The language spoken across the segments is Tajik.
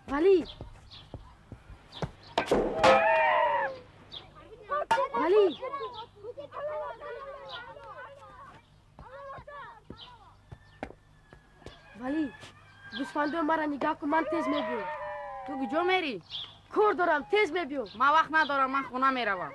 Вали! Вали! Вали, гӯсфандои маро нигаҳ кун, ман тез мебиём. Ту куҷо мерӣ? Кор дорам, тез мебиём. Ман вақт надорам, ман хона меравам.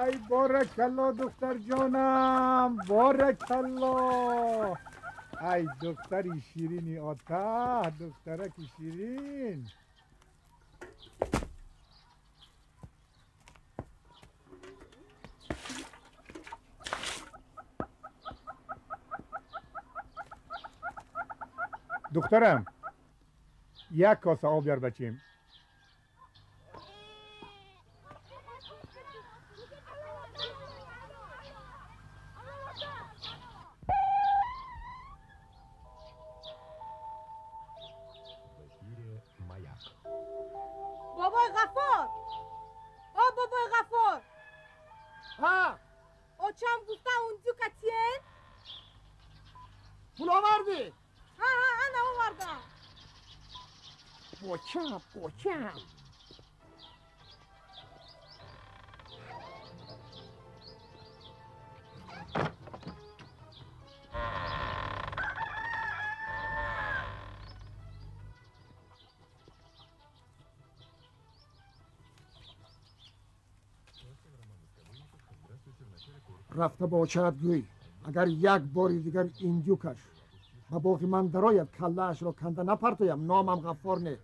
ای بارکالله دختر جانم، بارکالله. ای دختری شیرینی آتا، دخترک شیرین. دخترم یک کاسه آب بیار بچیم. بابای غفار، او بابای غفار. ها اوچام گفتا اونجو کتیه؟ پول آوردی؟ ها ها انا آوردم. بچم بچم. рафта бошад гӯй, агар як бори дигар индюкаш ба боғи ман дарояд, каллаашро канда напартоям, номам Ғаффор не.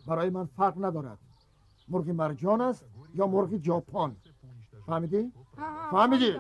Барои ман фарқ надорад, мурғи марҷон аст ё мурғи ҷопон. Фаҳмидӣ? Фаҳмидӣ?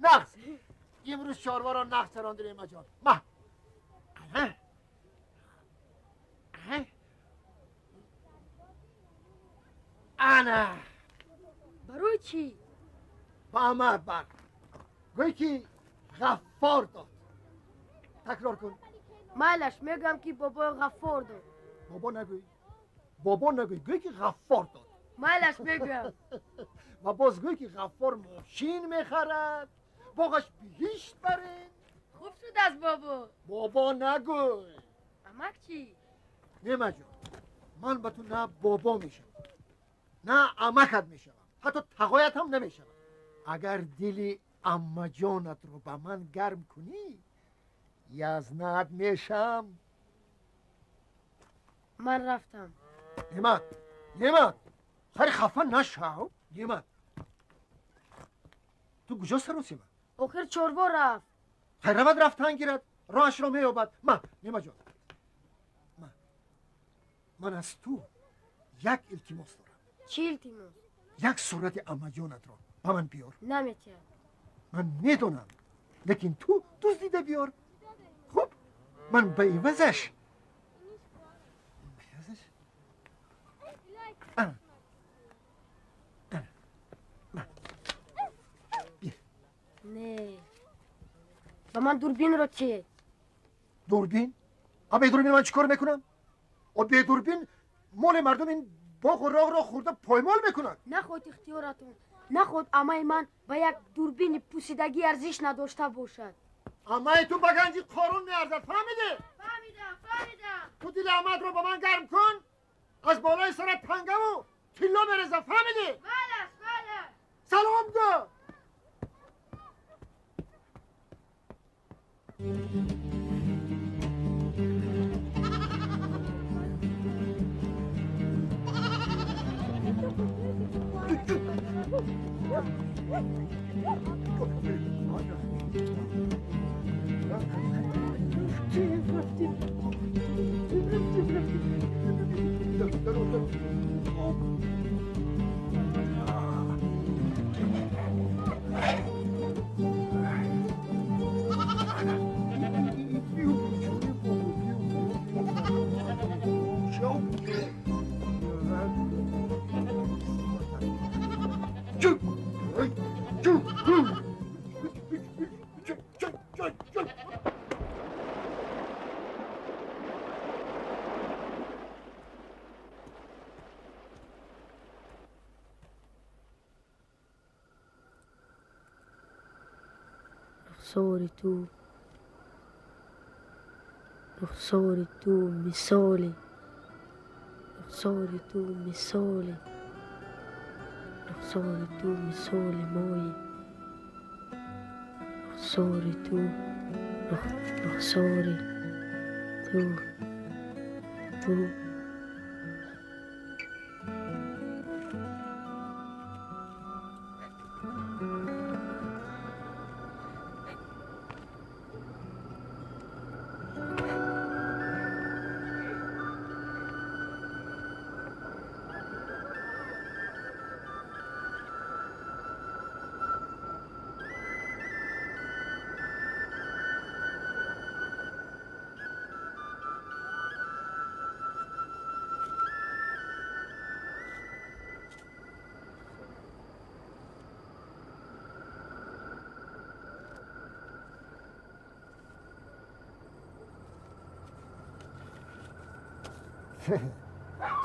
نقص امروز چاروا را نقص تراندیم ایما جان. ما انا برای چی؟ با ما بر گویی که غفار داد. تکرار کن. مالش میگم که بابا غفار داد. بابا نگوی، بابا نگوی، گویی که غفار داد. مالش میگم. و باز گویی که غفار ماشین میخرد، باغش بهشت برین. خوب شد از بابا. بابا نگوی. امک چی؟ نیما جان، من به تو نه بابا میشم نه امکت میشم، حتی تقایت هم نمیشم. اگر دلی عمه جانت رو به من گرم کنی یزنت میشم. من رفتم. نعمت، نعمت، خیلی خفه نشو. نعمت، تو کجا سروسی من؟ آخر چاروا رفت. خیر رود رفتن گیرد، راهش را مییابد. من نعمت جان، من از تو یک التماس دارم. چی التماس؟ یک صورت عمه جانت را به من بیار. نمیتونم. من میدونم، لیکن تو دزدیده بیار. خب من به عوضش Не, ба ман дурбинро чӣ? Дурбин? А бе дурбин ман чӣ кор мекунам? А бе дурбин моли мардум ин боғу роғро хӯрда поймол мекунад. Наход ихтиёратон, наход амаи ман ба як дурбини пусидагӣ арзиш надошта бошад. Амаи ту ба ганҷи Қорун меарзад, фаҳмидӣ? Фаҳмидам, фаҳмидам. Ту дили амаатро ба ман гарм кун, аз болои сарат тангаву тилло мерезам, фаҳмидӣ? Бале, бале. Салом гӯ. رخسار تو، رخسار تو مثال، رخسار تو مثال، رخسار تو مثال مای، رخسار تو، رخسار تو، تو.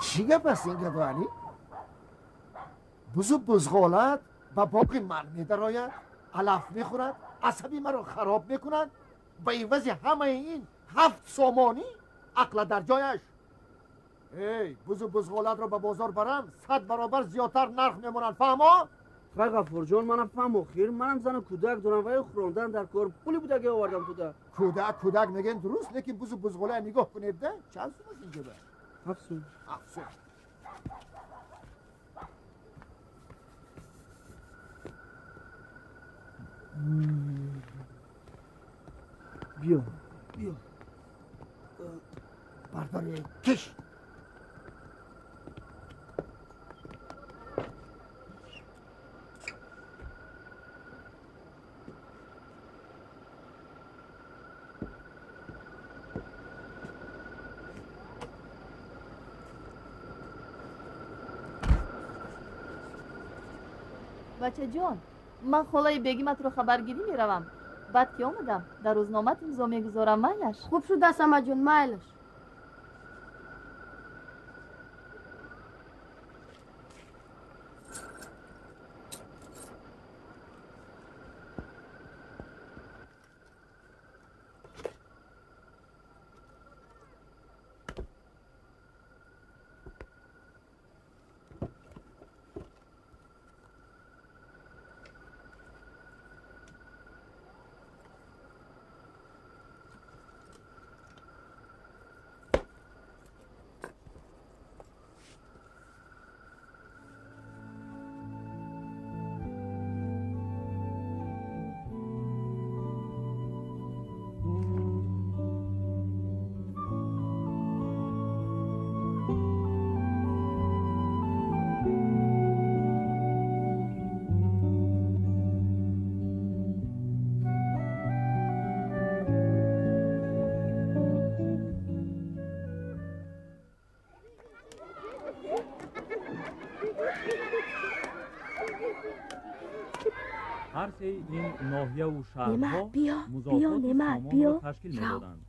چی گپ است این گدو علی؟ بزو بزغالت به باغ من میدراید، علف میخورد، عصبی مرا خراب میکند. به عوض همه این 7 سامانی عقل در جایش. ای بزو بزغالت را به بازار برم 100 برابر زیادتر نرخ میمونند، فهما؟ خیر غفور جان، منم فهم و خیر، منم زن و کودک دارم و خوراندن در کار پولی بوده که آوردم تو ده. کودک کودک میگن درست، لیکن بزو بزغاله نگاه کنید ده چند سوم است اینجا؟ 7 سوم. 7 سوم. بیا بیا برداری کش. бача ҷон, ман холаи бегиматро хабаргирӣ меравам. Баъд ки омадам, дар рӯзномат имзо мегузорам, майлаш? Хуб шудааст, амаҷон, майлаш. Ҳар сеи ин ноҳияву шаҳрҳо Неъмат, биё, биё, музофоти Неъмат, Сомонро биё. ташкил Рав. медоданд.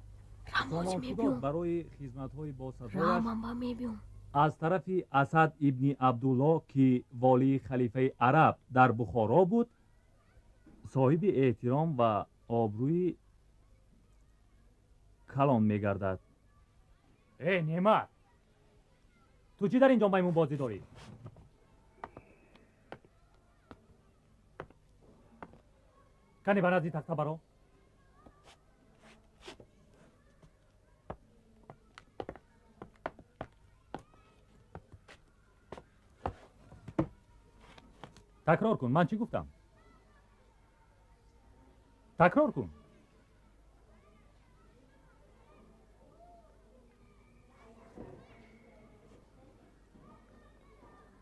Рав, ҳозир Сомон Худо мебиём. барои хизматҳои Рав, босазояш ман ба мебиём. аз тарафи Асад ибни Абдулло, ки волии халифаи араб дар Бухоро буд, соҳиби эҳтиром ва обрӯи калон мегардад. Э, Неъмат, ту чӣ дар ин ҷо маймунбозӣ дорӣ? Кане ба назди тахта баро. Такрор кун, ман чӣ гуфтам? Такрор кун.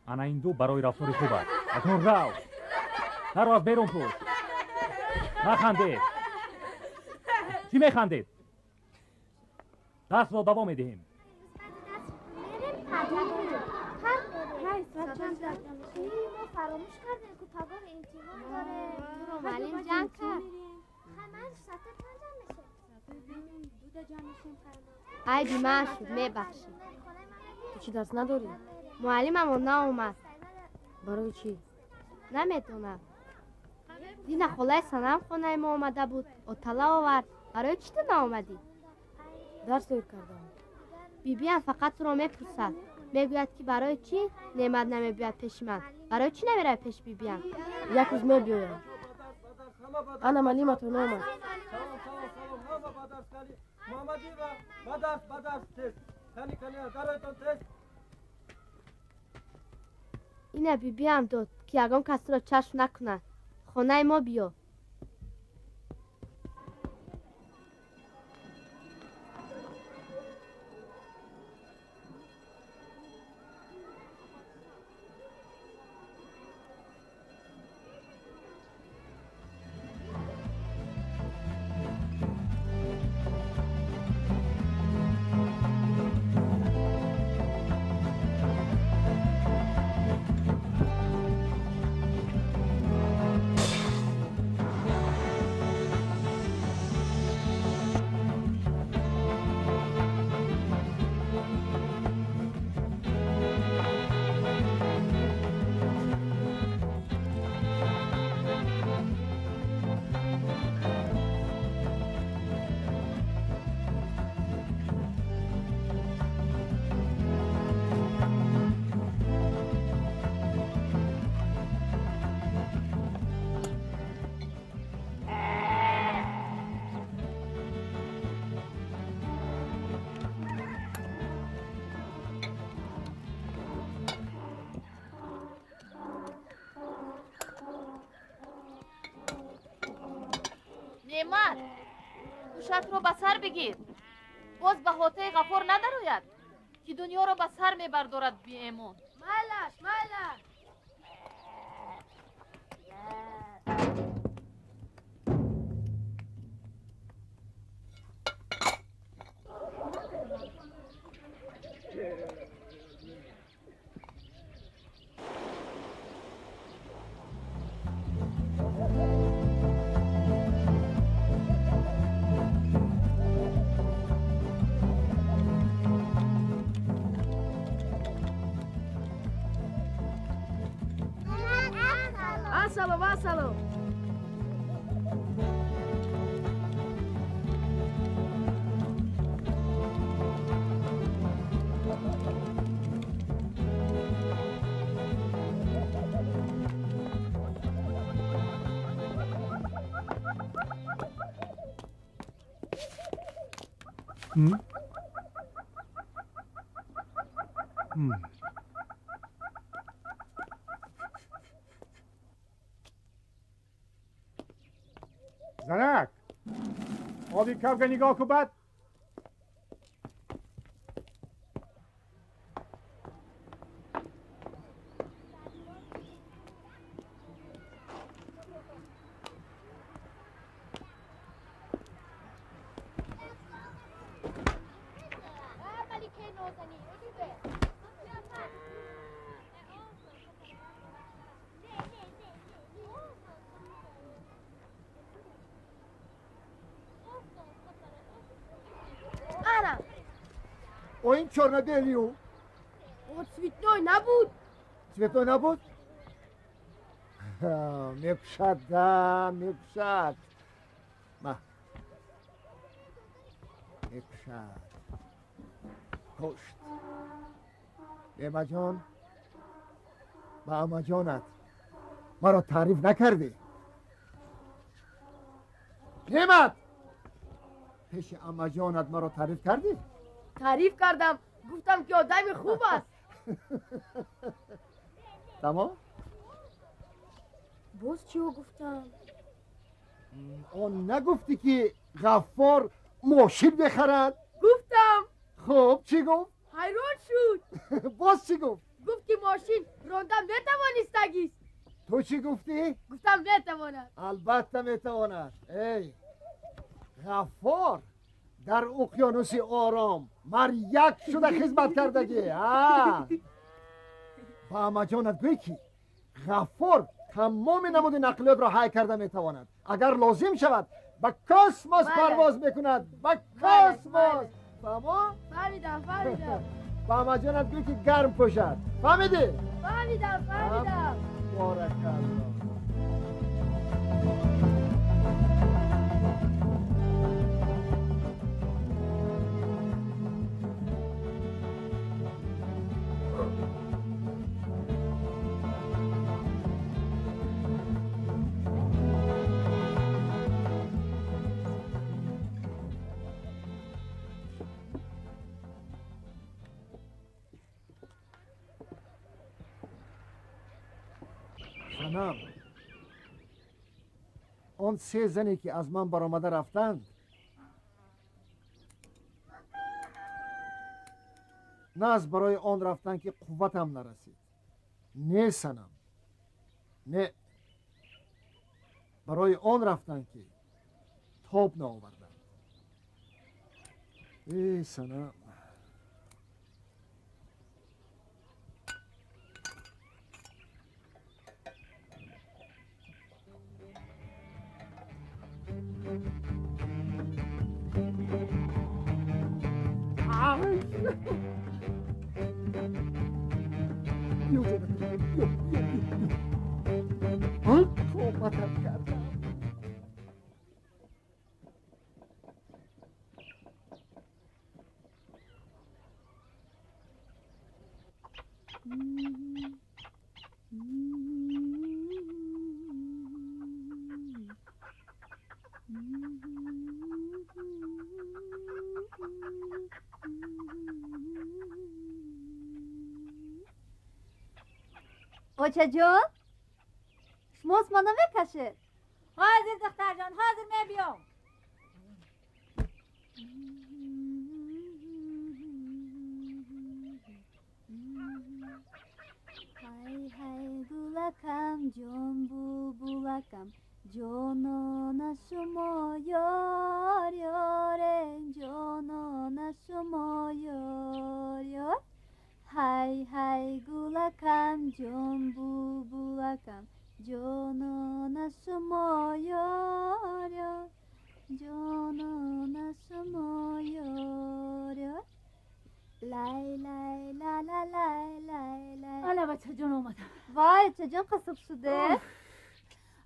Ана ин ду барои рафтори хуб аст. Акнун рав, даро аз берун пӯш. Нахандед. Чӣ механдед? Дарсро давом медиҳем. Мо фаромӯш кардем, ку пагоҳ имтиҳон дорем. Туро муаллим ҷанг кард. Айби ман шуд, мебахшӣ. Ту чӣ дарс надорӣ? Муаллимамон наомад. Барои чӣ? Намедонам. Дина холаи Санам хонаи мо омада буд, отала овард. Барои чӣ ту наомадӣ? Дарс доир кардам. Бибиам фақат туро мепурсад. Мегӯяд, ки барои чӣ Неъмат намебиёяд пеши ман? Барои чӣ намеравӣ пеши бибиам? Як рӯз мебиёям. Ана муаллиматон омад. Салом, салом, салом, ҳама ба дарс, кани Муҳаммадиева, ба дарс, ба дарс, тез, кани, кани, дароятон, тез. Ина бибиам дод, ки ягон кас туро чашм накунад. Хонаи мо биё. Неъмат, гӯшатро ба сар бигир, боз ба ҳотаи Ғафор надарояд, ки дунёро ба сар мебардорад, беэмон. Майлаш, майлаш. Ассалом, ассалом. М? М. Занак, оби кавга нигоҳ кун баъд. О ин чёрно-белый. О цветной набуд. Цветной набуд? Мекушад, да, мекушад. Ма. Мекушад. Кушт. Неъматҷон, ба амаҷонат маро таъриф накардӣ. Неъмат, пеши амаҷонат маро таъриф кардӣ? Таъриф кардам, гуфтам ки одами хуб аст. Тамом? Боз чио гуфтам? Он нагуфтӣ ки Ғаффор мошин мехарад? Гуфтам. Хуб, чӣ гуфт? Ҳайрон шуд. Боз чӣ гуфт? Гуфт ки мошин ронда метавонистагист. Ту чӣ гуфтӣ? Гуфтам метавонад. Албатта метавонад. Эй, Ғаффор дар уқёнуси ором маряк шуда хизмат кардагӣ. Ба амаҷонат гӯй ки Ғаффор тамоми намуди нақлиётро ҳай карда метавонад. Агар лозим шавад ба космос парвоз мекунад. Ба космос. Фаҳмо? Фаҳмидам, фаҳмидам. Ба амаҷонат гӯй ки гарм пӯшад. Фаҳмидӣ? Фаҳмидам, фаҳмидам. Боракалло. Санам, он се зане ки аз ман баромада рафтанд, на аз барои он рафтанд ки қувватам нарасид. Не, Санам, не, барои он рафтанд ки тоб наоварданд. Э, Санам, توبتم کردم. очаҷон, шумоз мана мекашед? Ҳозир, духтарҷон, ҳозир мебиём. Ҳай ҳай гулакам, ҷон булбулакам, ҷонона шумо ёр ёре, ҷонона шумо ёр ёр. Ҳай ҳай гулакам, ҷон булбулакам, ҷонона шумо ёр ёр, ҷонона шумо ёр ёр. Лай лай ла ла лай лай лай. Ала бачаҷон, омадам. Вай, чаҷон, қасоб шуде?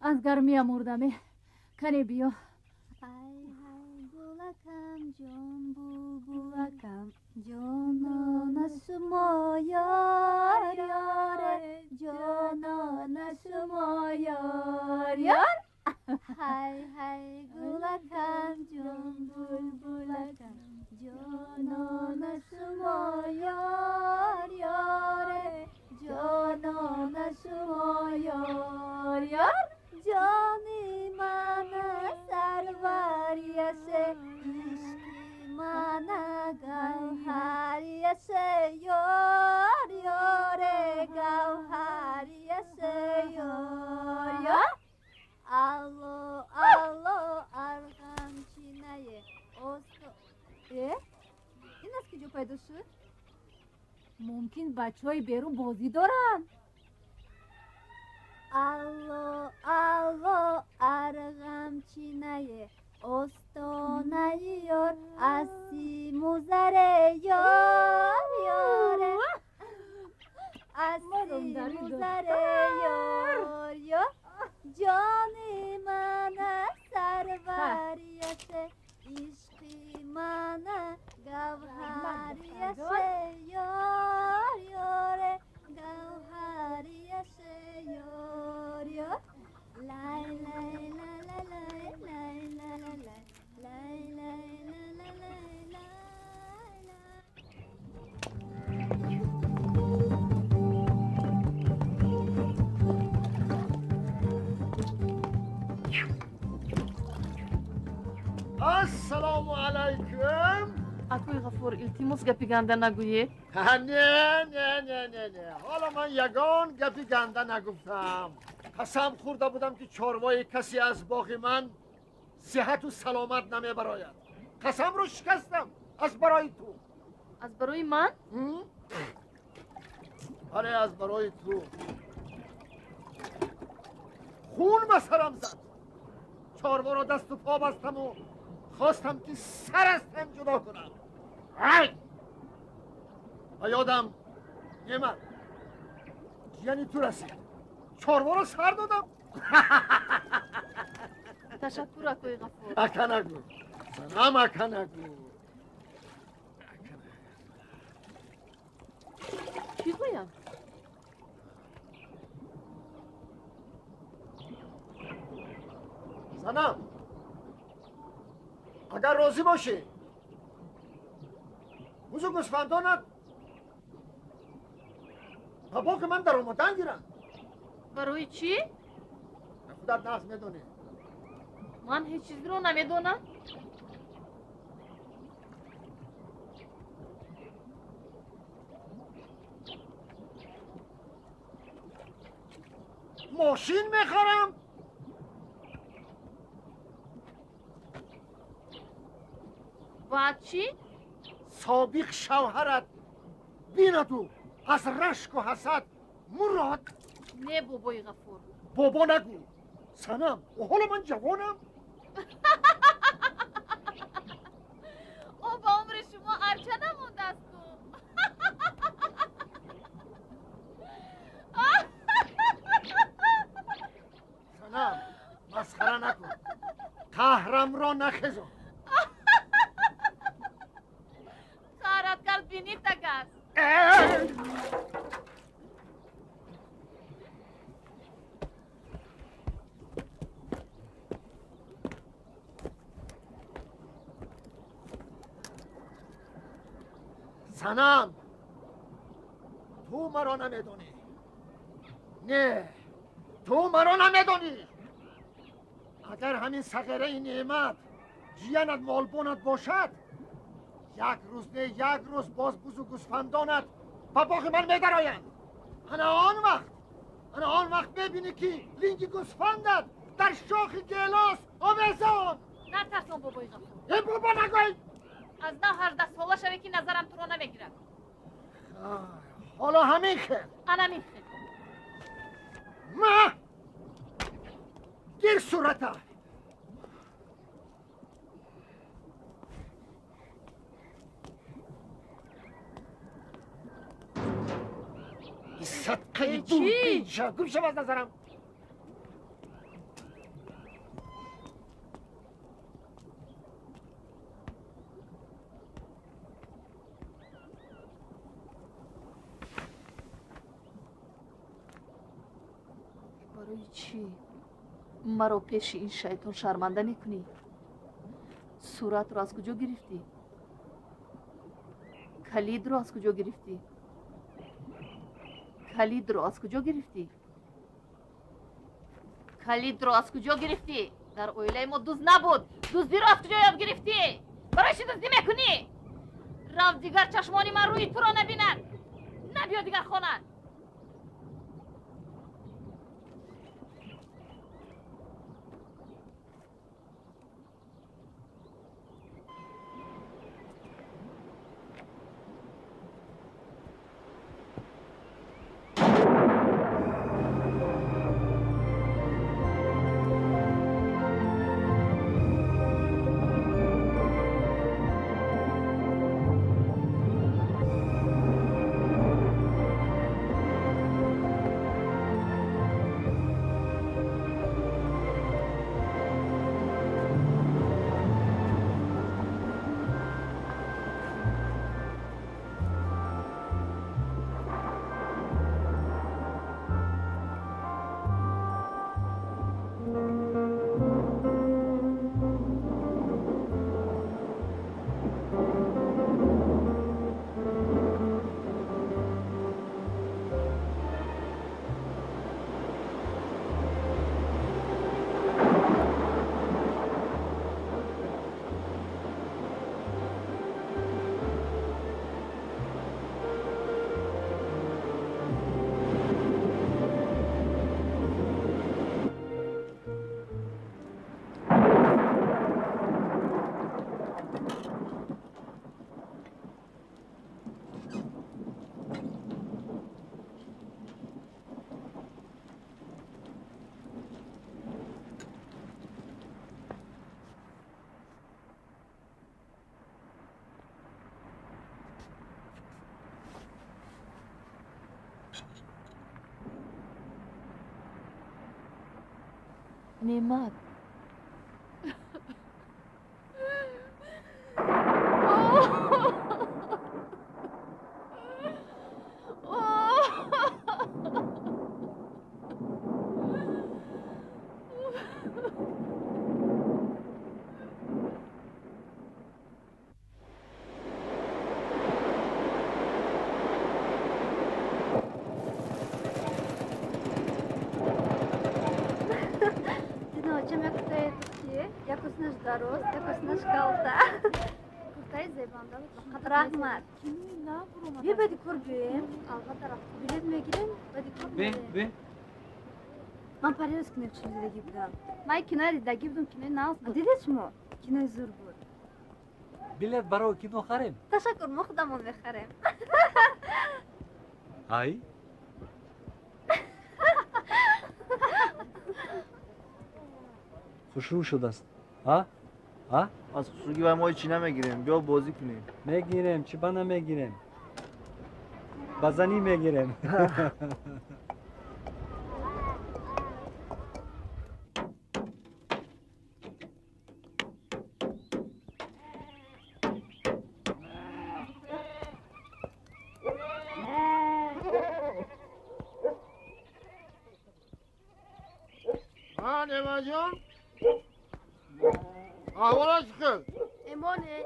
Аз гармия мурдаме. Кане биё. Ҳай ҳай гулакам, ҷон булбулакам, ҷонона шумо ёр ёре, ҷонона шумо ёр ёр. Ҳай ҳай гулакам, ҷон булбулакам, ҷонона шумо ёр ёре, ҷонона шумо ёр ёр. Ҷони мана сарварияше, ишқи мана гавҳарияше, ёр ёре, гавҳарияше, ёр ёр. Алло алло арғамчинае осто. Э, ин аз куҷо пайдо шуд? Мумкин бачаҳои берун бозӣ доранд. Алло алло арғамчинае остонаи ёр, аз симузаре ёр. музаре ёр ёр ҷони мана сарварияше ишқи мана гавҳарияше ёр ёре гавҳарияше ёр ёр лай лай ла ла лай лай ла ла лай лай лай ла ла лай лай лай. Ассалому алайкум. Акои Ғафур, илтимос гапи ганда нагӯед. Не, не, не, не, не. Ҳоло ман ягон гапи ганда нагуфтам. Қасам хӯрда будам ки чорвои касе аз боғи ман сиҳату саломат намебарояд. Қасамро шикастам аз барои ту. Аз барои ман? Бале, аз барои ту. Хун ба сарам зад. Чорворо дасту по бастаму хостам ки сар аз тан ҷудо кунам. Ай! Ба ёдам Неъмат ҷияни ту расид. Чорворо сар додам. Ташаккур, акои Ғафур. Ака нагӯ. Занам, ака нагӯ. Чӣ гӯям? Занам, агар розӣ бошӣ, бузу гӯсфандонат ба боғи ман даромадан гиранд. Барои чӣ? Худат нағз медонӣ. Ман ҳеҷ чизро намедонам. Мошин мехарам. Баъд чӣ? Собиқ шавҳарат бинаду аз рашку ҳасад мурод. Не, бобои Ғафур. Бобо нагӯ. Санам, ҳоло ман ҷавонам. О, ба умри шумо арча намондасту. Санам, масхара накун. Қаҳрамро нахезон. Қаҳрат кард бинӣ тагас. Санам, ту маро намедонӣ. Не, ту маро намедонӣ. Агар ҳамин сағираи неъмат ҷиянат молбонат бошад, як рӯз не, як рӯз боз бузу гӯсфандонат ба боғи ман медароянд. Ана он вақт мебинӣ ки линги гӯсфандат дар шохи гелос овезон. Натарсон, бобои Ғафур. Э, бобо нагӯй. Аз нав 18 сола шаве ки назарам туро намегирад. Ҳоло ҳамин хел. Анамин хел. Ма гир сурата. Садқаи дурбинша гум шав аз назарам. Барои чӣ маро пеши ин шайтон шарманда мекунӣ? Суратро аз куҷо гирифтӣ? Калидро аз куҷо гирифтӣ? Калидро аз куҷо гирифтӣ? Калидро аз куҷо гирифтӣ? Дар оилаи мо дузд набуд. Дуздиро аз куҷо ёд гирифтӣ? Барои чӣ дуздӣ мекунӣ? Рав, дигар чашмони ман рӯи туро набинад. Набиё дигар хона. Неъмат. Раҳмат. Бия баъди кор биёем. Албатта рафта билет мегирем, баъди кор меоем. Ман парироз кинои хушро дидагӣ будам. Ман киноя дидагӣ будам, кинои нағз буд. Дидед шумо? Кинои зур буд. Билет барои кино харем? Ташаккур, мо худамон мехарем. Ай? Хушрӯ шудааст. А? А? Аз хушрӯгӣ вай мо ҳечи намегирем. Биё бозӣ кунем. Мегирем, чӣ ба намегирем? Ба занӣ мегирем. Неъматҷон, аҳволат чӣ хел? Эмоне.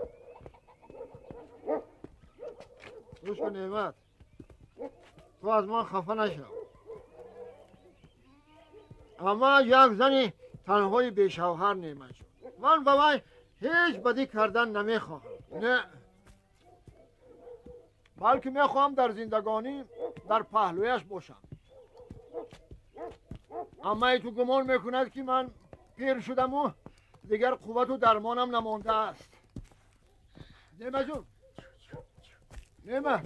Гӯш кун, Неъмат, ту аз ман хафа нашав. Амма як зани танҳои бешавҳар, Неъматҷон. Ман ба вай ҳеҷ бадӣ кардан намехоҳам. Не, балки мехоҳам дар зиндагонӣ дар паҳлӯяш бошам. Аммаи ту гумон мекунад, ки ман пир шудаму дигар қуввату дармонам намондааст. Неъматҷон, Неъмат,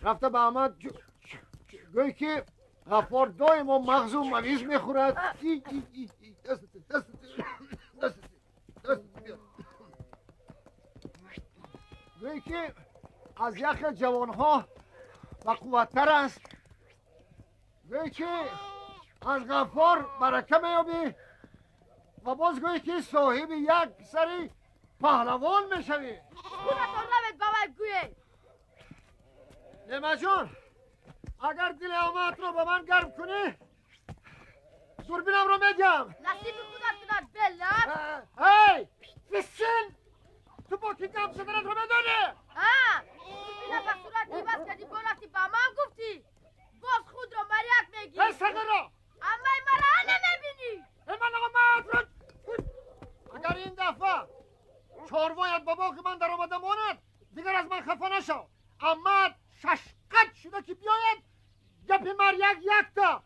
рафта ба аммат гӯй, ки Ғаффор доимо мағзу мавиз мехӯрад. Гӯй, ки аз яхе ҷавонҳо бақувваттар аст. Гӯй, ки аз Ғаффор барака меёбӣ ва боз гӯй, ки соҳиби як писари паҳлавон мешавӣ. Худатон равед ба вай гӯед. Неъматҷон, агар дили амаатро ба ман гарм кунӣ, дурбинамро медиҳам. Насиби худат кунад, беллаб. Эй, фисин! Ту бо ки гап заданатро медонӣ? Дурбина ба сурат иваз кардӣ, бо рафтӣ ба ман гуфтӣ. Боз худро маряк мегирӣ. Эй, сағиро! Аммаи мара намебинӣ. Ман амаатро, агар ин дафъа чорвоят ба боғи ман даромада монад, дигар аз ман хафа нашав. Аммаат шашқат шуда ки биёяд, гапи маряк якта.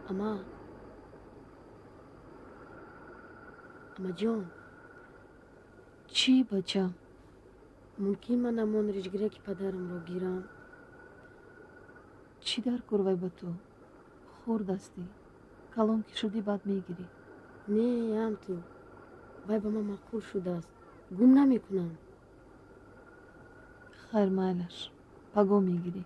Ама, амаҷон. Чӣ, бачам? Мумкин ман ҳамон рижгираки падарамро гирам? Чӣ дар кор вай ба ту? Хурд ҳастӣ, калон ки шудӣ, баъд мегирӣ. Не, ам ту. Вай ба ман маъқул шудааст. Гум намекунам. Хайр, майлаш. Паго мегирӣ.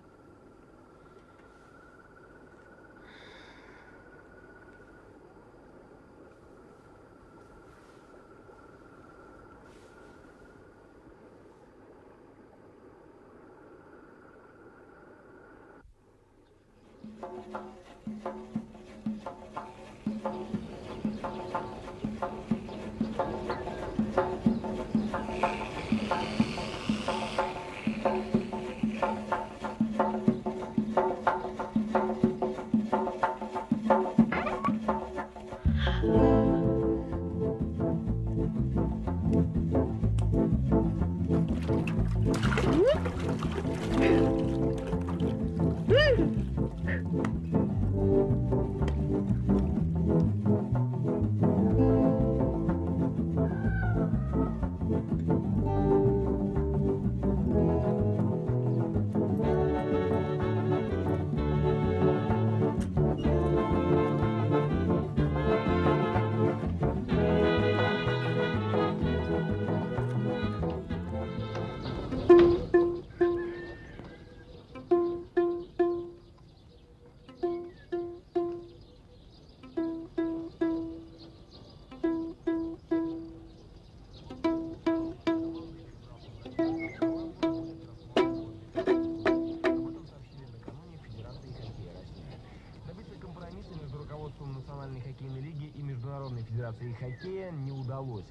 Хоккея не удалось.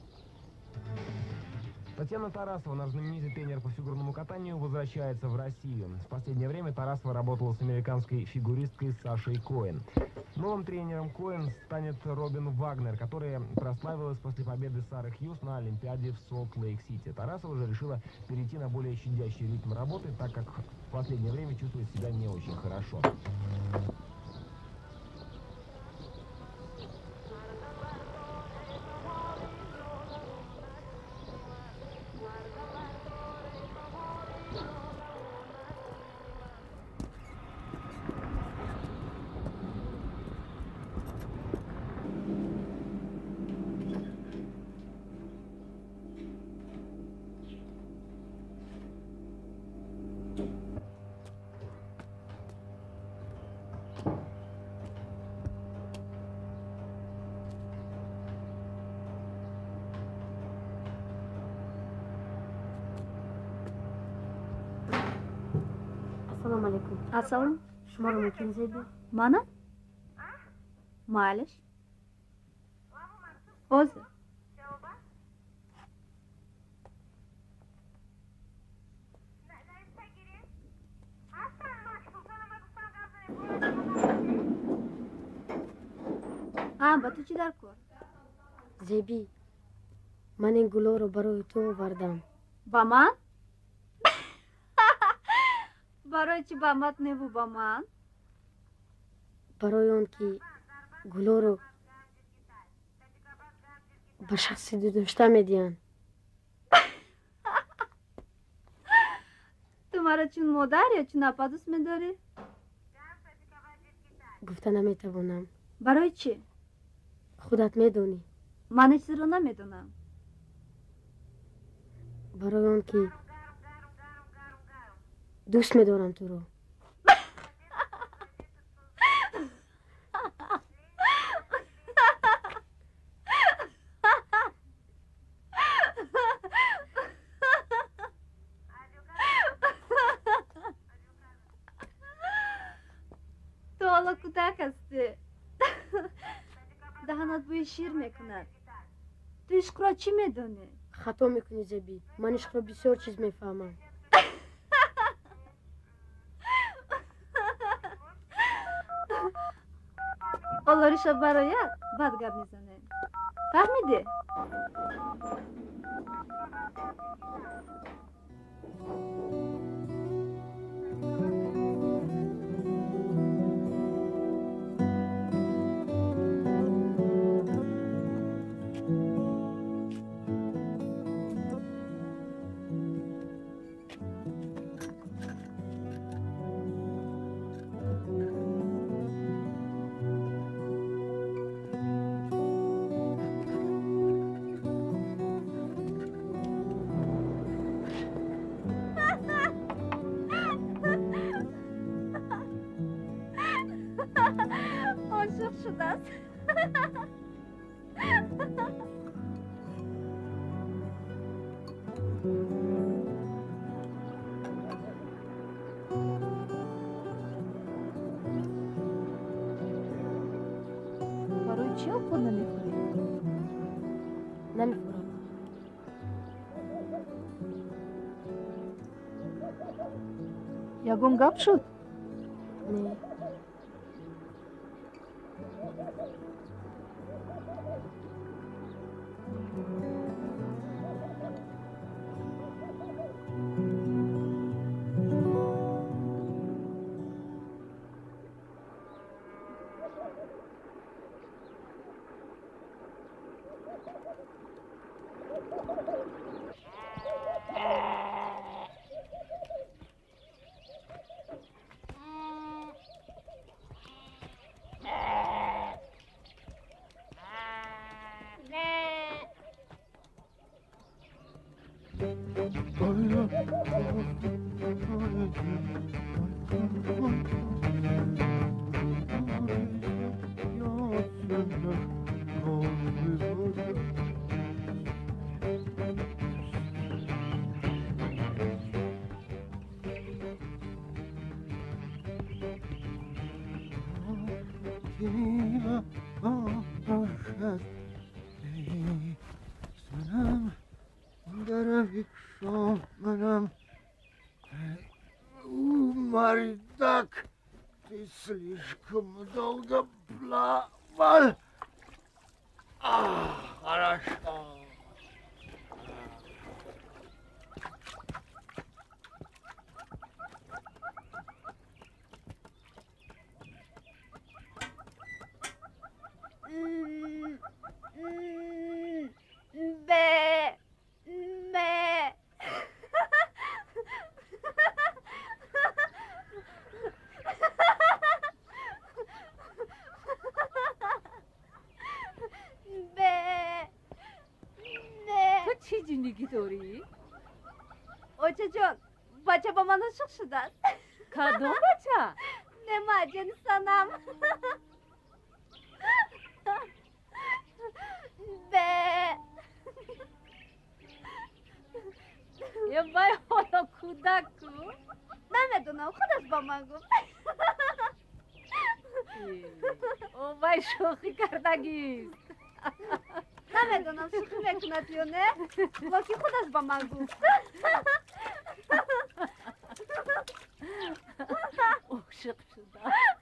Татьяна Тарасова, наш знаменитый тренер по фигурному катанию, возвращается в Россию. В последнее время Тарасова работала с американской фигуристкой Сашей Коэн. Новым тренером Коэн станет Робин Вагнер, которая прославилась после победы Сары Хьюз на Олимпиаде в Солт-Лейк-Сити. Тарасова уже решила перейти на более щадящий ритм работы, так как в последнее время чувствует себя не очень хорошо. Ассалому алайкум. Ассалом. Шуморо мумкин зеби? Мана? Майлаш. Ҳозир. А, ба ту чӣ дар кор? Зебӣ, ман ин гулоро барои ту овардам. Ба ман? Барои чӣ ба мат неву ба ман? Барои он ки гулоро ба шахси дӯстдошта медиҳанд. Ту маро чун модар ё чун апа дӯст медорӣ? Гуфта наметавонам. Барои чӣ? Худат медонӣ. Ман ҳеҷ чизро намедонам. Барои он ки дӯст медорам туро. Ту ҳоло кӯдак ҳастӣ. Даҳанат бӯи шир мекунад. Ту ишқро чӣ медонӣ? Хато мекунӣ, Зебӣ. Ман ишқро бисёр чиз мефаҳмам. Олориша барояд, баъд гап мезанем. Фаҳмидӣ? Ошиқ шудааст. Барои чӣ овқот намехӯрӣ? Намехӯрам. Ягон гап шуд? Не. Мордак, ты слишком долго плавал. Хорошо. Бе, ме. Ту чӣ ҷиннигӣ дорӣ? Очаҷон, бача ба ман ошиқ шудааст. Кадом бача? Немаҷин санам. Бе. Е вай, ҳоло кӯдак ку? Намедонам, худаш ба ман гуфт. О вай, шӯхӣ кардагист. Намедонам, шӯхӣ мекунад ё не, лекин худаш ба ман гуфт. Ошиқ шудааст.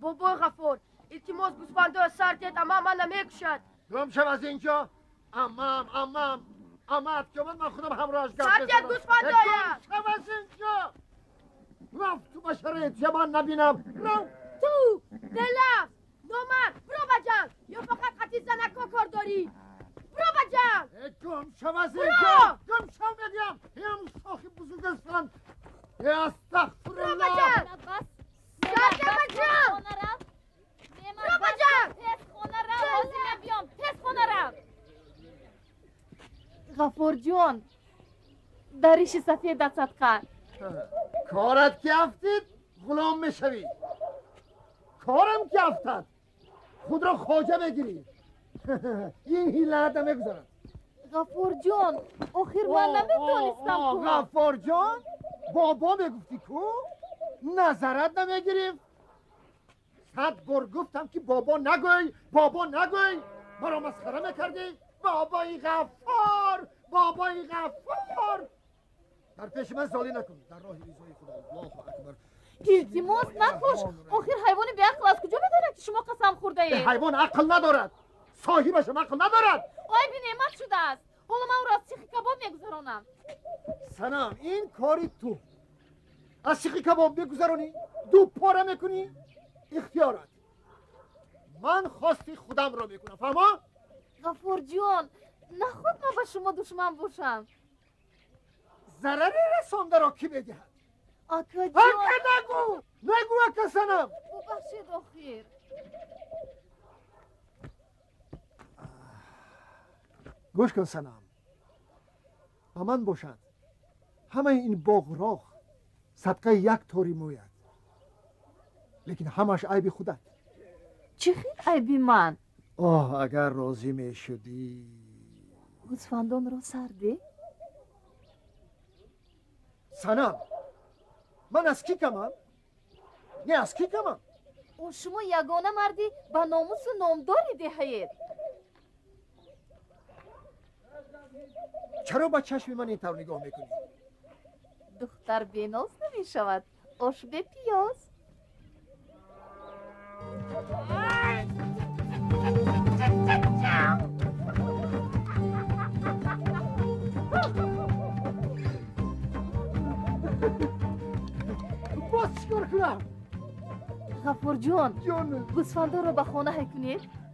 Бобои Ғаффор, илтимос, гӯсфандоя сар дед, амма ман намекушад. Гум шав аз инҷо. Аммам, аммам, аммат ки омад, ман худам ҳамроҳаш гап Сар дед гӯсфандоя. Гум шав аз инҷо. Рафт ту ба шароити ман набинам. Рав. Ту делаф номард, биро ба ҷанг, ё фақат қатъи занако кор дорӣ? Биро ба ҷанг. Гум شو از اینجا، گم شو میگم. هم شاخی بزرگ هستند. استغفر الله. بس بابا جان، تیز خونه رو، حاضر بیام، تیز خونه رو. غفور جان، دریش سفید صدقه. کارت که افتید غلام میشوی. کارم که افتد خود را خواجه بگیری. این حیله نمیگذارد. غفور جان، آخر من نمیتونستم. غفور جان، بابا میگفتی کو نظرت نمیگیریم. 100 بار گفتم که بابا نگوی، بابا نگوی، مرا مسخره میکردی. بابای غفار، بابای غفار. در پیش من زالی نکن، در راه رضای خدا. الله اکبر. التماس نکش، آخر حیوان بی عقل از کجا میداند که شما قسم خورده اید؟ حیوان عقل ندارد، صاحبش هم عقل ندارد. آی بی نعمت شده است. حالا من او را از سیخ کباب میگذرانم. سنم، این کاری تو از سیخ کباب بگذرانی، دو پاره میکنی، اختیارت. من خواستی خودم را میکنم، فهما؟ غفور جان، نخود من با شما دشمن باشم. ضرر رسانده را کی میدهد؟ آکا جان. آکا نگو، نگو آکا سنم. ببخشید آخر. گوش کن سنم، با من باشد همه این باغ راخ صدقه یک تاری موید، لیکن همش عیب خودت. چه خیلی عیبی من؟ آه اگر راضی می شدی. گوسفندان را سردی؟ سنم، من از کی کمم؟ نه از کی کمم؟ او شما یگانه مردی با ناموس و نامداری دهید. چرا با چشم من اینطور نگاه میکنی؟ دختر بیناز نمی شود، آش به پیاز. باز چیکار کنم؟ غفور جان، گوسفندا رو به خانه هی کنید.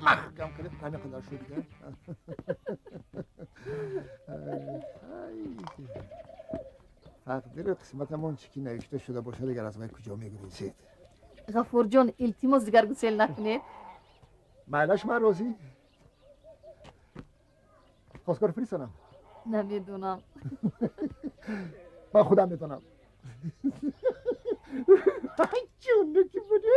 محکم کرده همه قدر شد دیگه. تقدیر قسمتمون چی که نوشته شده باشه دیگر از من کجا میگریزید؟ غفور جان، التماس دیگر گسل نکنید. معلش من راضی. خواستگار فریستانم؟ نمیدونم. من خودم میدونم. جونه که بوده.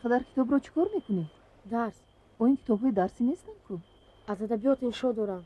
اینقدر کتاب رو چیکار میکنی؟ درس. او این کتاب های درسی نیستن کو؟ از ادبیات انشا دارم.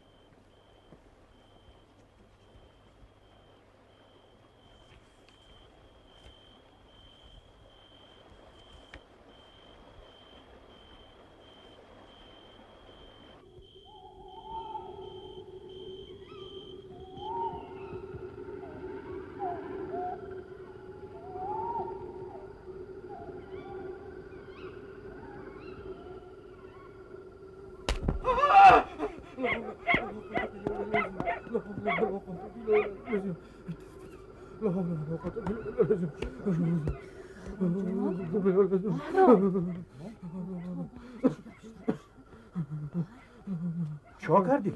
چه کردی؟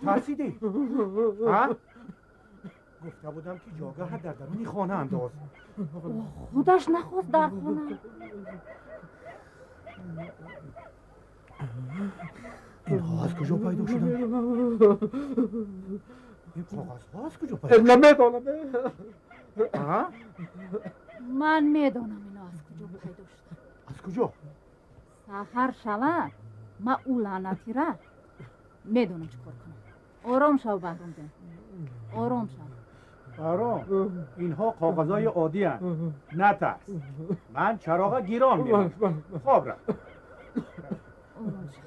ترسیدی؟ ها؟ Гуфта будам ки ҷогаҳат дар даруни хона андоз. Худаш нахост дар хона. Инҳо аз куҷо пайдо шуданд? Ин коғазҳо аз куҷо пайдо шуданд? Намедонам. Ман медонам ино аз куҷо пайдо шуданд. Аз куҷо? Саҳар шавад, ман ӯ лаънатира медонам чӣ кор кунам. Ором шав, Баҳромҷон, ором шав. Баҳром, инҳо коғазҳои оддианд. Натарс, ман чароға гирон мемонам. Хоб рав. Ором шав.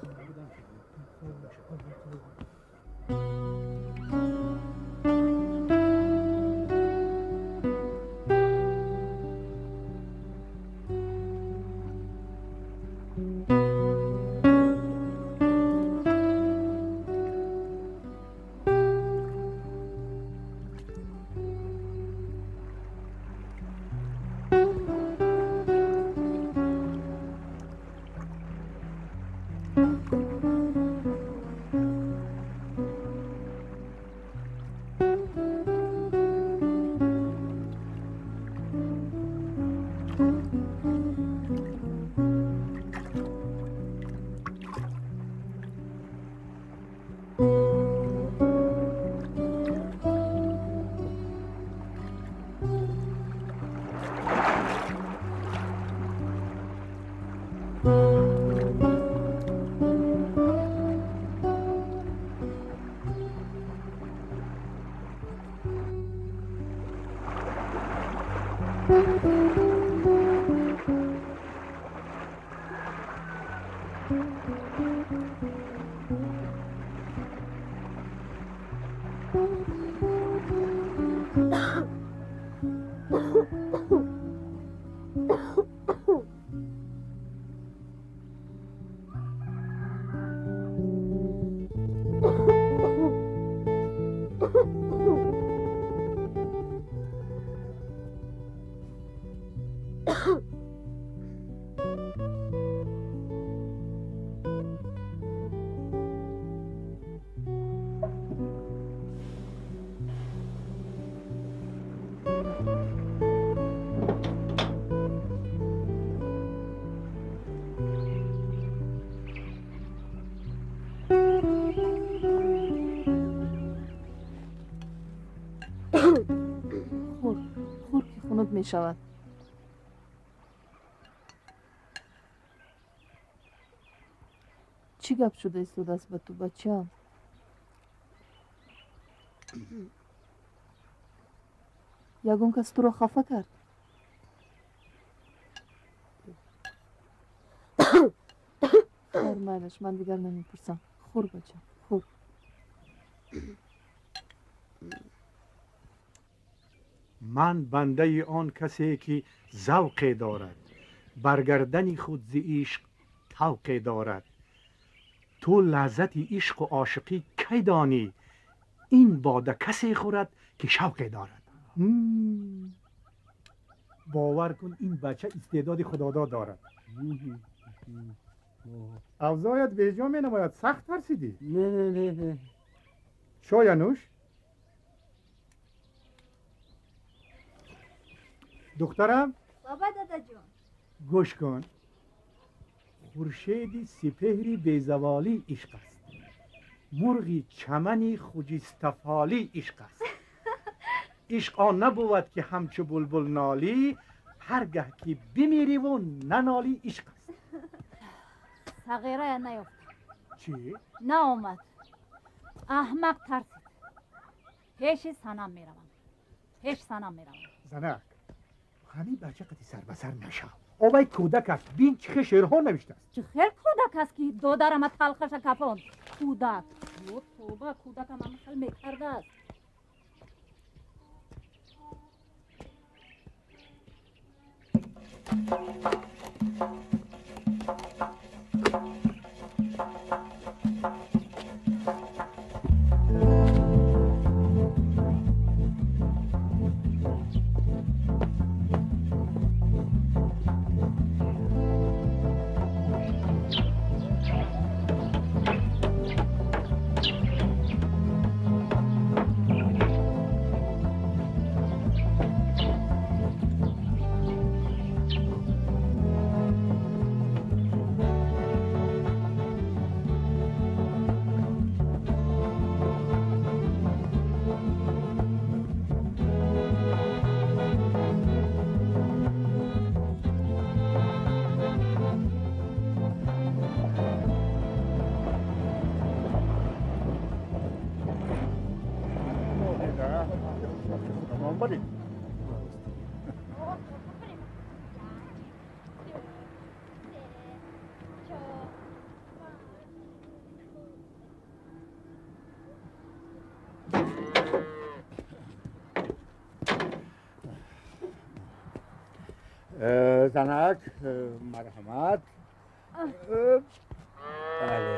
Хӯр ки хунук мешавад. Чӣ гап шуда истодааст ба ту, бачаам? Ягон кас туро хафа кард? Хайр, майлаш, ман дигар намепурсам. Хӯр, бачам, хӯр. Ман бандаи он касе ки завқе дорад, бар гардани худ зи ишқ тавқе дорад. Ту лаззати ишқу ошиқӣ кай донӣ? Ин бода касе хӯрад ки шавқе дорад. Бовар кун, ин бача истеъдоди худодод дорад. Авзоят беҷо менамояд. Сахт тарсидӣ? Не, не, не. Чоя нӯш. Духтарам? Баба, дадаҷон. Гӯш кун. Хуршеди сипеҳри безаволӣ ишқ аст. Мурғи чамани хуҷистафолӣ ишқ аст. Ишқ он набувад ки ҳамчу булбул нолӣ, ҳар гаҳ ки бимириву нанолӣ ишқ аст. Сағирая наёфтам. Чӣ? Наомад. Аҳмақ тарсид. Пеши санам меравам. Пеши санам меравам. Занак, ҳамин бача қати сар ба сар нашав. Овай кӯдак аст. Бин чӣ хел шеърҳо навиштааст. Чӣ хел кӯдак аст ки додарама талхаша кафонд. Кӯдак. Ё тоба, кӯдакам ҳама хел мекардааст. Занак, марҳамат. Бале,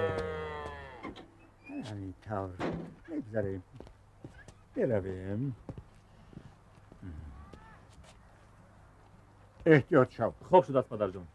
ҳамин тавр мегзарем, меравем. Эҳтиёт шав. Хоб шудааст, падарҷон.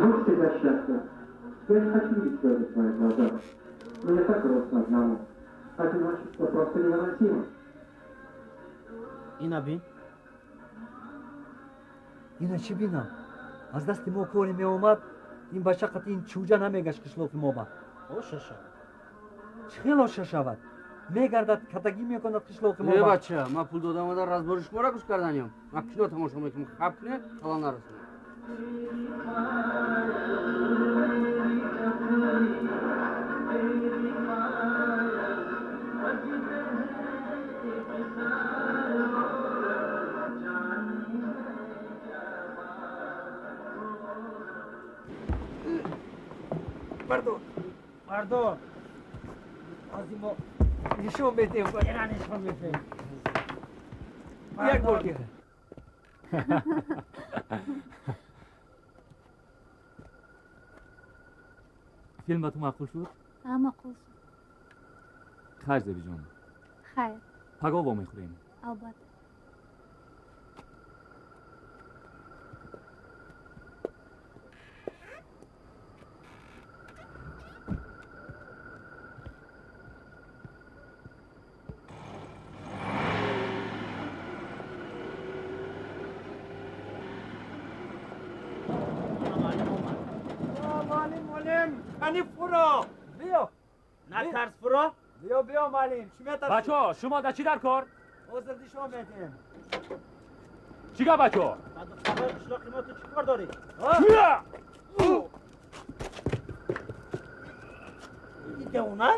Будьте счастливы. Я не хочу видеть слезы в твоих глазах, но я так грустно одному. Одиночество просто невыносимо. Ина бин. Ина чӣ бинам? Аз дасти мо коре меомад, ин бача қати ин чӯҷа намегашт қишлоқи мо ба. Оша шавад. Чӣ хел оша шавад? Мегардад, катагӣ мекунад қишлоқи мо Э ба. Бача, ман пул додам ада разбори шуморо гӯш карданем. Ман кино тамошо мекунам, хаб кунед, халал нарасонам. Пардон, пардон. Аз мо нишон медиҳем, ина нишон медиҳем. Як бор дига. Филм ба ту маъқул шуд? Ҳа, маъқул шуд. Хайр, Зебиҷон. Хайр. Пагоҳ вомехӯрем. Албатта. Маълим, маълим, кани фуро. Биё. Натарс, фуро. Биё, биё, маълим. Чӣ метарсӣ? Бачаҳо, шумо дар чӣ дар кор? Ҳозир нишон медиҳем. Чӣ гап, бачаҳо? Ба духтарҳои қишлоқи мо ту чӣ кор дорӣ? Девона?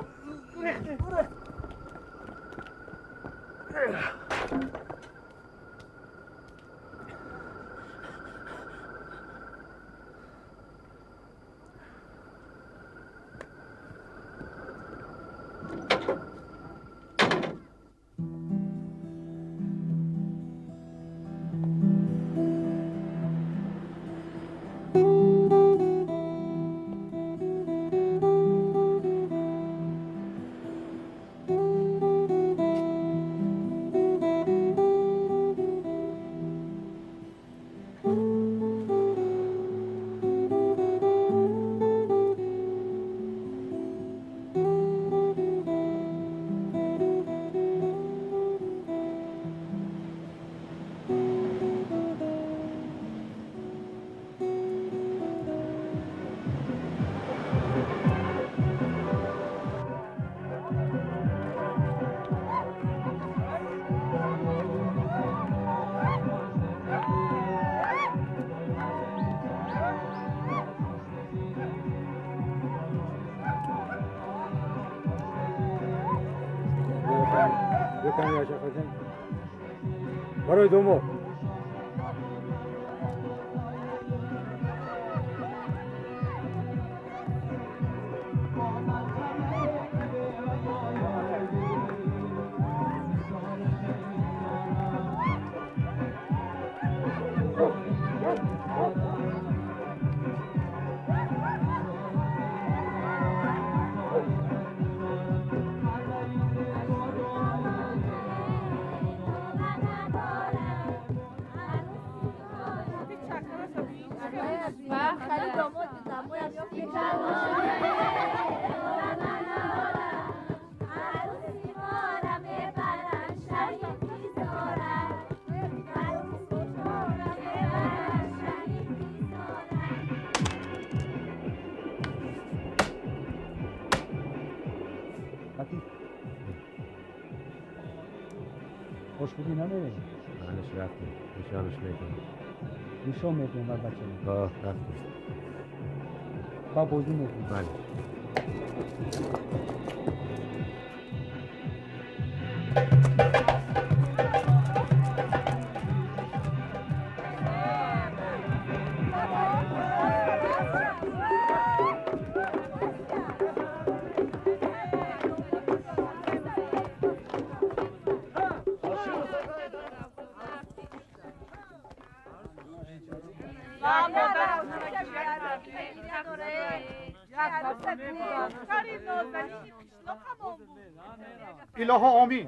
Барои домод. Ошхӯрӣ намерем? Балеш рафтем, нишонаш мекунем. Нишон мекунем бар бачаро? Ҳа, рафтем. Ба бозӣ мекунем? Бале. Илоҳо омин.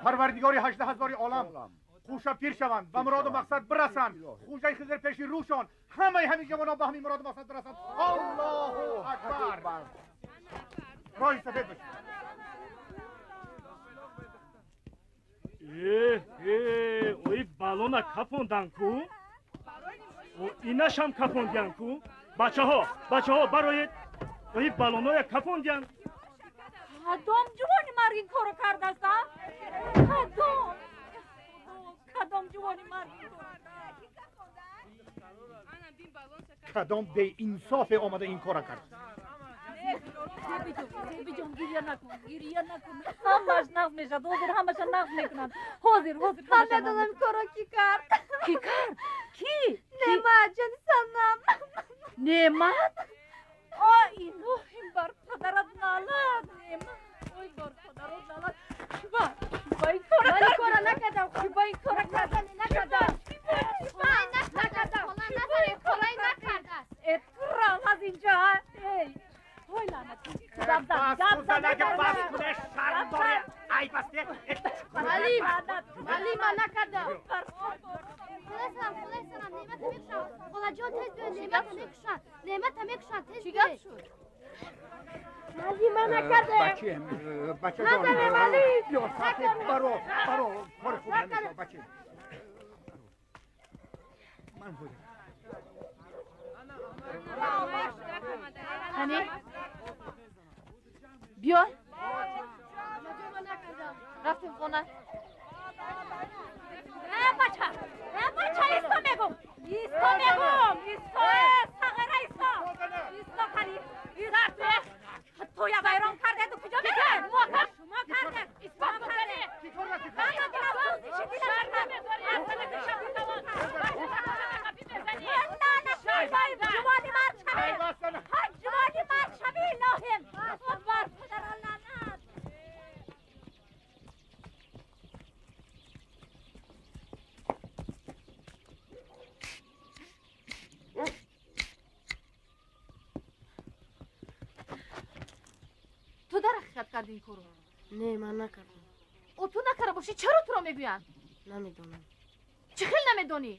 Парвардигори 18,000 олам хӯша пир шаванд, ба муроду мақсад бирасанд. Хӯҷаи Хизр пеши рӯшон, ҳамаи ҳамин ҷавонон ба ҳамин муроду мақсад бирасанд. Аллоҳу акбар. Роҳи сафед бошед. Ои балона кафондан ку? Инашам кафондиян ку? Бачаҳо, бачаҳо бароед. Ои балоноя кафондиян. Кадом ҷувони марг ин корро кардааст, а? Кадом? Кадом ҷувони марг ин корро Кадом беинсофе омада ин корро кард? Зебиҷон, гирья накун, гирья накун. Ҳамааш нағз мешавад, ҳозир ҳамаша нағз мекунанд. Ҳозир, ҳозир. Ман медонам корро кӣ кард. Кӣ кард? Кӣ? Неъмат, ҷони санам. Неъмат? О, илоҳим, бар падарат налат, Неъмат. Ой, бар падарат налат. Чиба? Чиба ин корро Ман ин корро накардам. Чиба ин корро накардам? Накардам. Накардам. Холай накардааст. Э, ту рав аз инҷо, эй. Ой, лаънатӣ. Гап зан, гап зан. Бас куне, шарм дорӣ. Ай, бас не. Малим, малим, ман накардам. Холай салам, холай салам, Неъмата мекушам. Холаҷон, тез биё, Неъмата мекушам. Неъмата мекушам, тез Чӣ гап шуд? Малим, ман накардам. Баче, бачаҷон. Назанем, Малим. Биё, сафед, баро, баро, кори хуб намешавад, баче. Ман будам. Қани? Биё. Рафтем хона. Э, бача! Э, бача, исто мегум! Исто мегум! Исто, э, сағира, исто! Исто, қани! Исто! Туя вайрон кардед, куҷо мекард? Шумо кардед! Исбот кардед! Ҷувони мард шавӣ! Ҷувони мард шавӣ, илоҳим! Бар падара лаънат! Ту дар ҳақиқат кардӣ ин корро? Не, ман накардам. О, ту накарда бошӣ, чаро туро мегӯянд? Намедонам. Чӣ хел намедонӣ?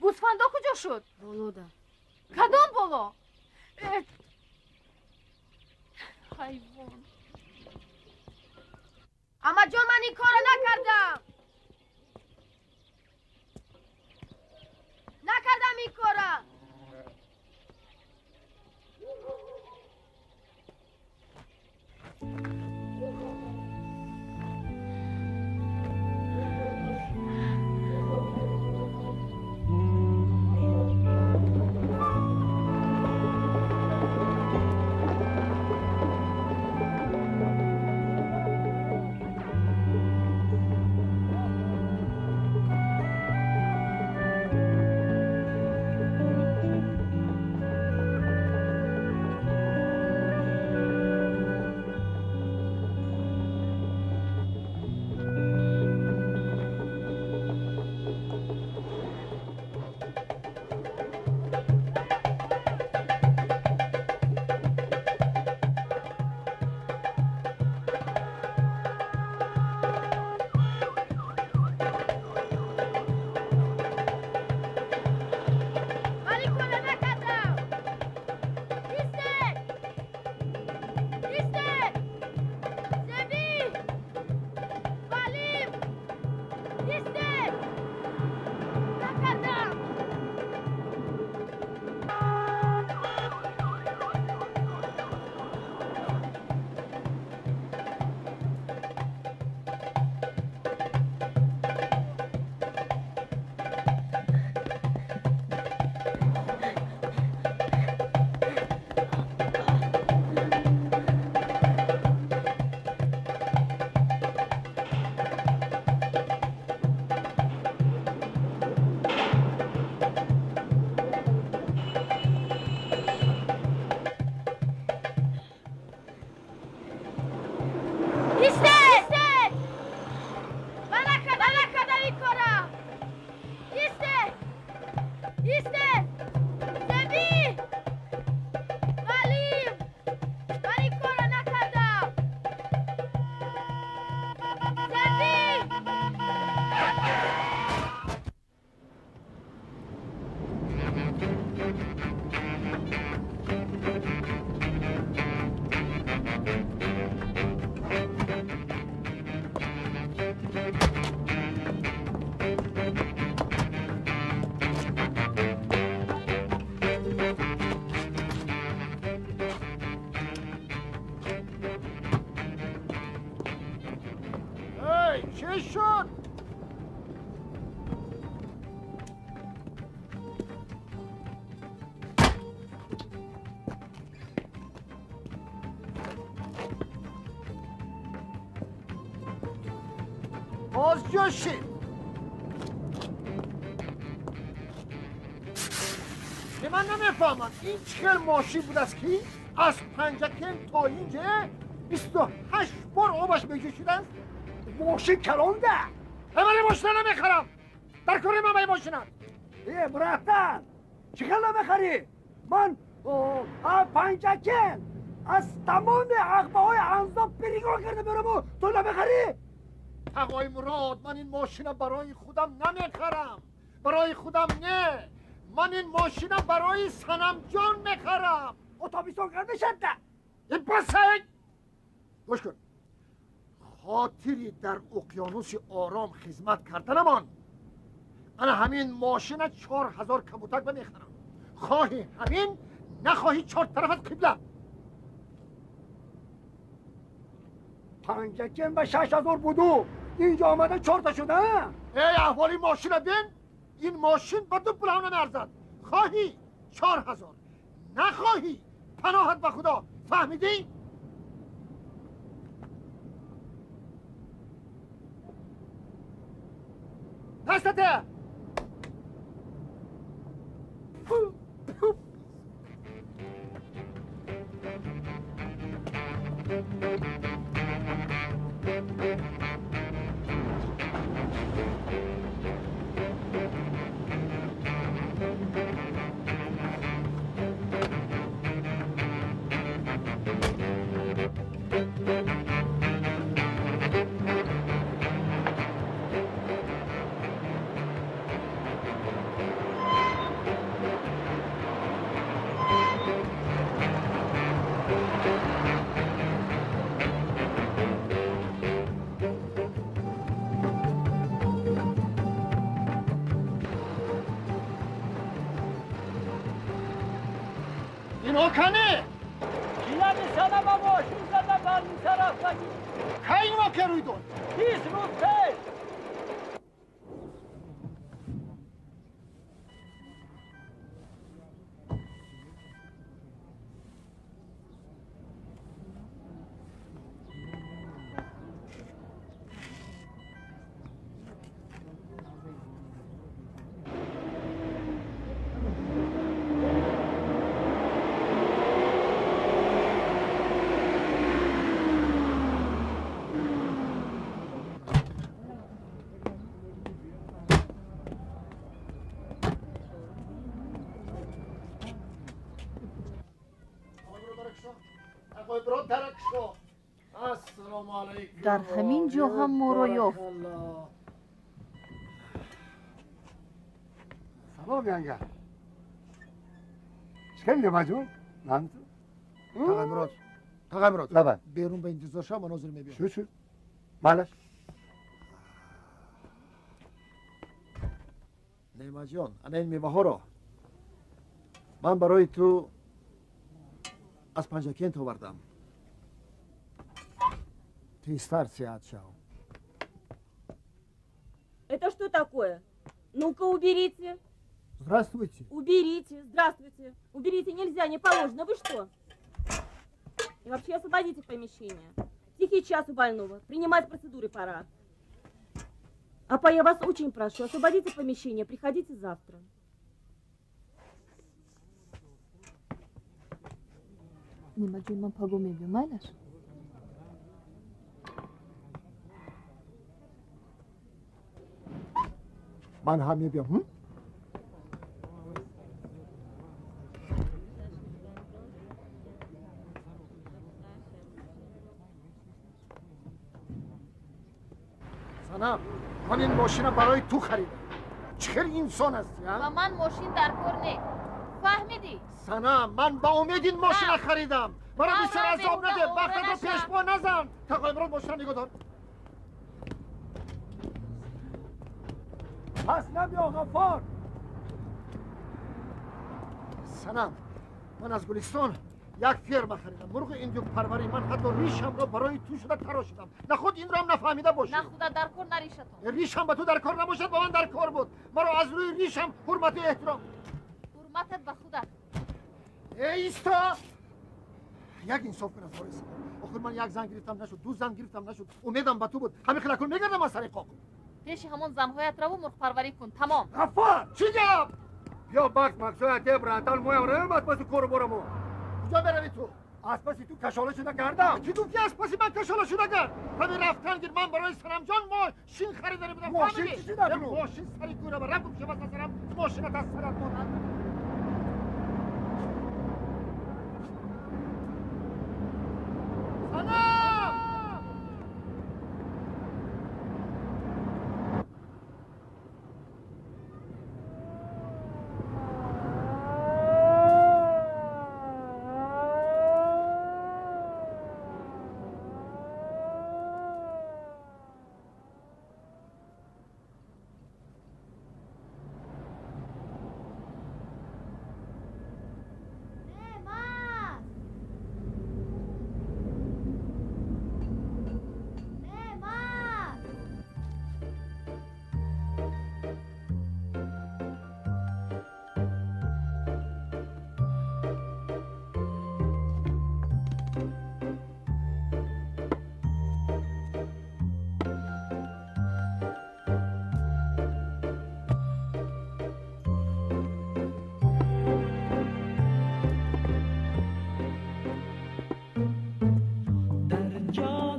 Гӯсфандо куҷо шуд? Болода. Кадом боло? Ҳайвон. Амаҷон, ман ин корро накардам. Накардам ин корро. Чӣ шуд? Боз ҷӯшид. Ман намефаҳмам ин чӣ хел мошин будааст ки аз Панҷакент то инҷа 28 бор обаш меҷӯшидааст. Мошин калонда. Ман ин мошина намехарам. Дар кори ман ба ин мошина. Э, братан, чӣ хел намехарӣ? Ман Панҷакент аз тамоми ағбаҳои Анзоб перегон карда мераму ту намехарӣ? Тағои Мурод, ман ин мошина барои худам намехарам. Барои худам не. Ман ин мошина барои Санамҷон мехарам. Отобисон карда шадда. Ин пасай. Гӯш кун. Хотири дар уқёнуси ором хизмат карданамон ана ҳамин мошина 4000 кабутак ба мехарам. Хоҳи ҳамин, нахоҳи чор тарафат қибла. Панҷакент ба 6000 буду. Инҷо омада чорта шуда. Эй, аҳволи мошина бин. Ин мошин ба ду пулам намеарзад. Хоҳӣ 4000, нахоҳӣ паноҳат ба Худо. Фаҳмидӣ? Дастате! Кане? Килами сана ба мошин зада барниса рафтагӣ. Кай ин воқеа рӯй дод? 20 рӯз пеш. Дар ҳамин ҷо ҳам моро ёфт. Салом, янга. Чӣ кардӣ, Немаҷон? Тағай Мурод, Тағай Мурод. Лабай. Берун ба интизор шав, ман ҳозир мебиём. Шу, шу. Малаш. Немаҷон, ана ин меваҳоро ман барои ту аз Панҷакент овардам. Тезтар сиҳат шав. Это что такое? Ну-ка, уберите. Здравствуйте. Уберите, здравствуйте. Уберите, нельзя, не положено. Вы что? И вообще освободите помещение. Тихий час у больного. Принимать процедуры пора. Апа, я вас очень прошу, освободите помещение. Приходите завтра. Немаҷон, ман паго мебиём, майлаш? Ман ҳам мебиём. Санам, ман ин мошина барои ту харидам. Чӣ хел инсон ҳастӣ, а? Ба ман мошин дар кор не. Фаҳмидӣ? Санам, ман ба умед ин мошина харидам. Маро бисёр азоб наде, вақтатро пешпо назан. Тағои Мурод, мошина нигоҳ дор. Пас набиё, Ғаффор. Санам, ман аз Гулистон Як ферма харидам, мурғи индюкпарварӣ. Ман ҳатто ришамро барои ту шуда тарошидам. Нахуд инро ҳам нафаҳмида бошӣ. На худа дар кор, на ришатон. Ришам ба ту дар кор набошад, ба ман дар кор буд. Маро аз рӯи ришам ҳурмату эҳтиром. Ҳурматат ба худат. Эй, исто! Як инсоф кун аз бораи савол. Охир ман як зан гирифтам нашуд, ду зан гирифтам нашуд. Умедам ба ту буд. Ҳамин хел акун мегардам аз сари қоқ. Пеши ҳамон занҳоят раву мурғпарварӣ кун. Тамом. Ғаффор, чӣ гап? Биё бакс максоя те братан моям равем аз паси кору борамо. Куҷо меравӣ ту? Аз паси ту кашола шуда гардам. Чӣ гуфтӣ аз паси ман кашола шуда гард? Таби рафтан гир, ман барои Санамҷон мошин харида будам. Мошин чӣ шуда? Мошин сари гӯра ба раб гум шавад аз сарам, мошинат аз сарат монад. Санам! Joy.